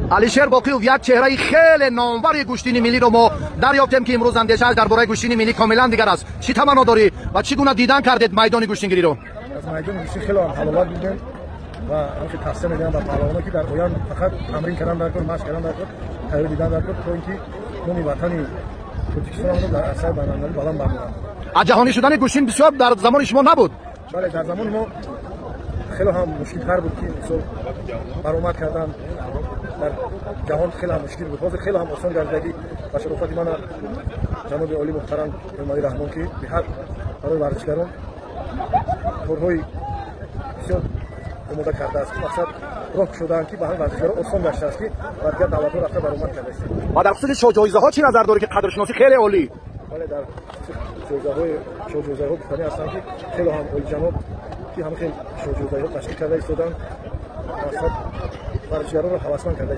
Алишер Боқиев, як чеҳраи хеле номвари гӯштини миллиро мо дарёфтем, ки имрӯз андешааш дар бораи гӯштини миллӣ комилан дигар аст. Чӣ таманно дорӣ ва чӣ гуна дидан кардед майдони гӯштингириро? Аз майдони гӯштин хеле ҳам ҳаловат будем ва ҳамки тавсия медиҳам ба паҳлавонон, ки дар оянд фақат тамрин кардан дар кор, машқ кардан дар кор, тайёр дидан дар кор, то ин ки номи ватани Тоҷикистонро дар арсаи байналмилалӣ баланд бардоранд. Аз ҷаҳонӣ шудани гӯштин бисёр дар замони шумо набуд. Бале, дар замони мо хеле ҳам мушкилтар буд, ки мисол баромад кардан дар ҷаҳон хеле ҳам мушкил буд. Ҳозир хеле ҳам осон гардидагӣ ба шарофати мана ҷаноби олӣ муҳтарам Эмомалӣ Раҳмон, ки беҳад барои варзишгарон корҳои бисёр омода кардааст, ки мақсад роҳ кушодаанд, ки ба ҳамин варзишгарон осон гаштааст, ки ба дигар давлатҳо рафта баромад кардаистем. Ва дар хусуси шоҳҷоизаҳо чӣ назар дорӣ, ки қадршиносӣ хеле олӣ? Бале, дар ҷоизаҳои шоҳҷоизаҳо гуфтанӣ ҳастанд, ки хеле ҳам олиҷаноб, ки ҳам хел шоҳҷоизаҳо ташкил карда истоданд, мақсад варзишгаронро ҳавасманд карда.